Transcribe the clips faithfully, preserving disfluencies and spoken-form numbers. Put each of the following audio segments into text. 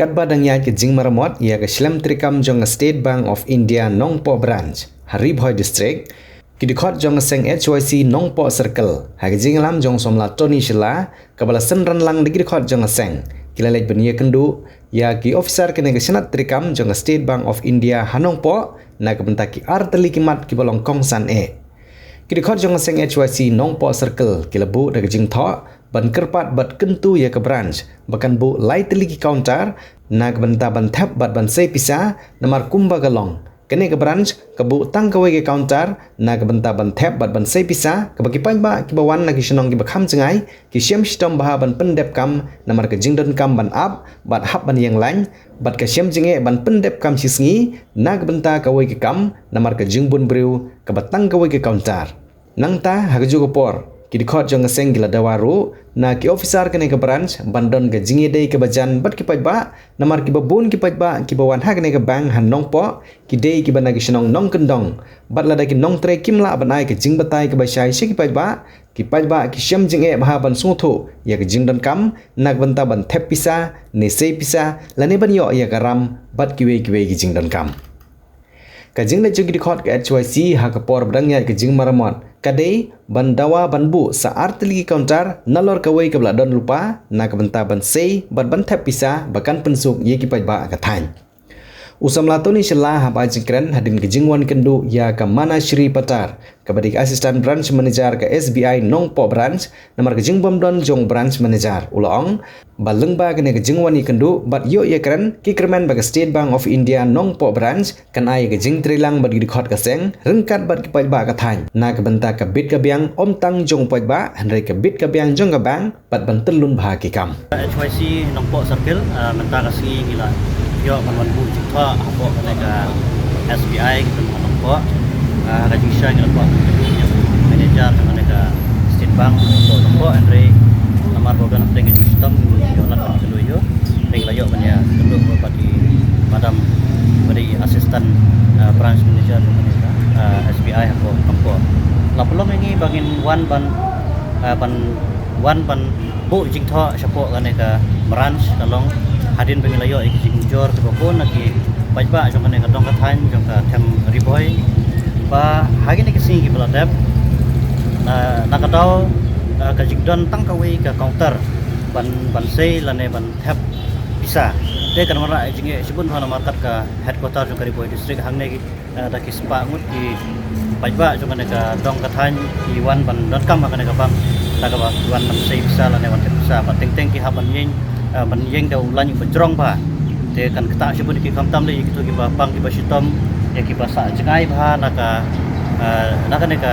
Katba dang ïaid ka jingmaramot ïa ka shlem treikam jong ka State Bank of India Nongpoh Branch ha Ri Bhoi District, ki dkhot jong ka seng H Y C Nongpoh Circle ha ka jingïalam jong u samla Tony Shylla, kaba la synran lang da ki dkhot jong ka seng, ki la leit ban ïakynduh ïa ki officer kane ka shnat treikam jong ka State Bank of India ha Nongpoh na ka bynta ki ar tylli ki mat kiba long kongsan eh. Ki dkhot jong ka seng H Y C Nongpoh Circle ki la buh da ka jingthoh ban kyrpad bad kyntu ïa ka branch ba kan buh lai tylli ki counter na ka bynta ban thep bad ban sei pisa, namar kumba ka long, kane ka branch ka buh tang kawei ka counter na ka bynta ban thep bad ban sei pisa, kaba ki paidbah kiba wan na ki shnong kiba kham jngai ki shem shitom bha ban pyndep kam namar ka jingdonkam ban ap bad hap ban ïeng lain, bad ka shem jingeh ban pyndep kam shisngi na ka bynta kawei ka kam namar ka jingbun briew kaba tang kawei ka counter. Nangta ha kajuh ka por, ki dkhot jong ka seng ki la dawa ruh na ki officer kane ka branch ban don ka jingïadei kaba jan bad ki paidbah, namar kiba bun ki paidbah kiba wan ha kane ka bank ha Nongpoh ki dei kiba na ki shnong nongkyndong, bad lada ki nongtrei kim lah ban ai ka jingbatai kaba shai sha ki paidbah, ki paidbah ki shem jingeh bha ban sngewthuh ïa ka jingdonkam na ka bynta ban thep pisa ne sei pisa lane ban ïoh ïa ka ram bad kiwei kiwei ki jingdonkam. Ka jingleit jong ki dkhot ka H Y C ha ka por ba dang ïaid ka jingmaramot ka dei ban dawa ban buh sa ar tylli ki counter nalor kawei kaba la don lypa na ka bynta ban sei bad ban thep pisa ba kan pynsuk ïa ki paidbah ka thaiñ. U samla Tony Shylla haba ai jingkren hadien ka jingwan kynduh ïa ka Manashri Patar, kaba dei ka Assistant Branch Manager ka S B I Nongpoh Branch, namar ka jingbym don jong Branch Manager, u la ong ba lyngba kane ka jingwan ïakynduh bad ïoh ïakren, ki kyrmen ba ka State Bank of India Nongpoh Branch kan ai ka jingtreilang bad ki dkhot ka seng ryngkat bad ki paidbah ka thaiñ na ka bynta ka bit ka biang ym tang jong u paidbah hynrei ka bit ka biang jong ka bank bad ban tyllun bha ki kam. H Y C Nongpoh Circle, ah, mynta ka sngi ngi la ïoh ban wan buh jingthoh hapoh kane ka S B I ka Nongpoh. Ah, ka jingshisha ngi la kwah ban kynduh ïa u manager jong kane ka State Bank hapoh Nongpoh, hynrei namar ba don hapdeng ka jingshitom ngi ïoh lad ban kynduh ïa u. Hynrei ngi la ïoh ban ïakynduh bad i madam ba dei assistant, ah, branch manager jong kane ka, ah, S B I hapoh Nongpoh. La pynlong ïa ngi ba ngin wan ban, ah, ban wan ban buh jingthoh shapoh kane ka branch ka long hadien ba ngi la ïoh ïa ki jingjur kiba bun na ki paidbah jong kane ka dong ka thaiñ jong ka them Ri Bhoi ba ha kine ki sngi kiba la dep na, na ka daw, ah, ka jingdon tang kawei ka counter ban, ban sei lane ban thep pisa. Te kan wanrah ïa jingeh shibun bha namar kat ka headquarter jong ka Ri Bhoi District hangne ki eh, da ki spah ngut ki paidbah jong kane ka dong ka thaiñ ki wan ban donkam ha kane ka bank, da kaba ki wan ban sei pisa lane wan thep pisa, ba teng teng ki hap ban ïeng, eh, ban ïeng da u lain uba jrong bha. Te kan ktah shibun ïa ki, khamtam lei ïa kito kiba pang kiba shitom, ïa kiba sah jngai bha na ka, eh, na kane ka,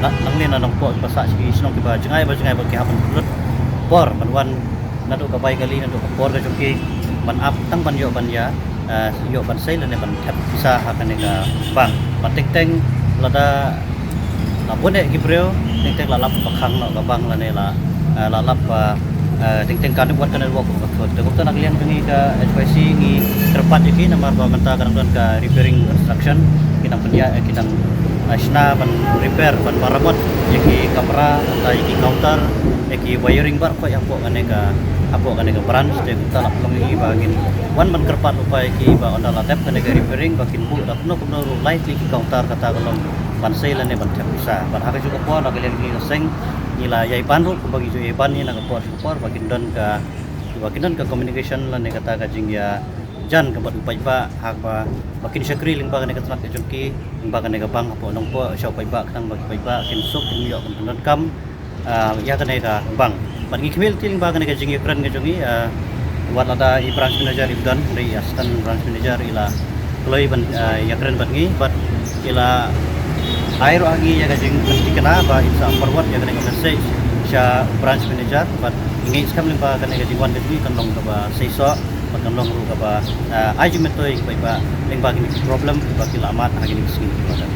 na, nangne na Nongpoh, kiba sah sha ki shnong kiba jngai ba jngai ba ki hap ban pynlut por ban wan naduh ka bai kali, naduh ka por ka jong ki, ban ap tang ban ïoh ban ïa, eh, ïoh ban sei lane ban thep pisa ha kane ka bank. Ba teng teng lada la bun eh ki briew, teng teng la lap ba khang noh ka bank lane la, eh, la lap ba, eh, teng teng ka network, ka network ka thut. Te kumta na ka liang jong ngi ka H Y C ngi kyrpad ïa ki namar ba mynta ka dang don ka repairing construction, ki dang pynïaid, eh, ki dang, eh, shna ban repair, ban maramot ïa ki kamra, ïa ki counter, ïa ki wiring baroh hapoh kane ka, hapoh kane ka branch. Te kumta la pynlong ïa ngi ba ngin wan ban kyrpad lypa ïa ki ba ynda la dep kane ka repairing ba kin buh da kumno kumno ruh lai tylli ki counter kata ka long ban sei lane ban thep pisa. Bad ha kajuh ka por na ka liang jong ngi ka seng ngi la ïai ban ruh kumba ngi ju ïai ban ïa na ka por sha ka por ba kin don ka, ba kin don ka communication lane kata ka jingïajan ka bad u paidbah ha kaba ba kin shakri lyngba kane ka tnat ka jong ki, lyngba kane ka bank hapoh Nongpoh sha u paidbah khnang ba ki paidbah kin suk kin ïoh ban pyndonkam ah, ïa kane ka bank. Bad ngi khmih lynti lyngba kane ka jingïakren ka jong ngi, ah, wat lada i branch manager i don, hynrei i assistant branch manager i la kloi ban, ah, ïakren bad ngi, bad i la ai ruh ha ngi ïa ka jingkynti kane ba in sa forward ïa kane ka message sha branch manager, bad ngi ngeit skhem lyngba kane ka jingwan ka jong ngi kan long kaba seisoh, bad kan long ruh kaba, ah, ai jingmyntoi ïa ki paidbah lyngba kine ki problem kiba ki la mad ha kine ki sngi kiba la dep.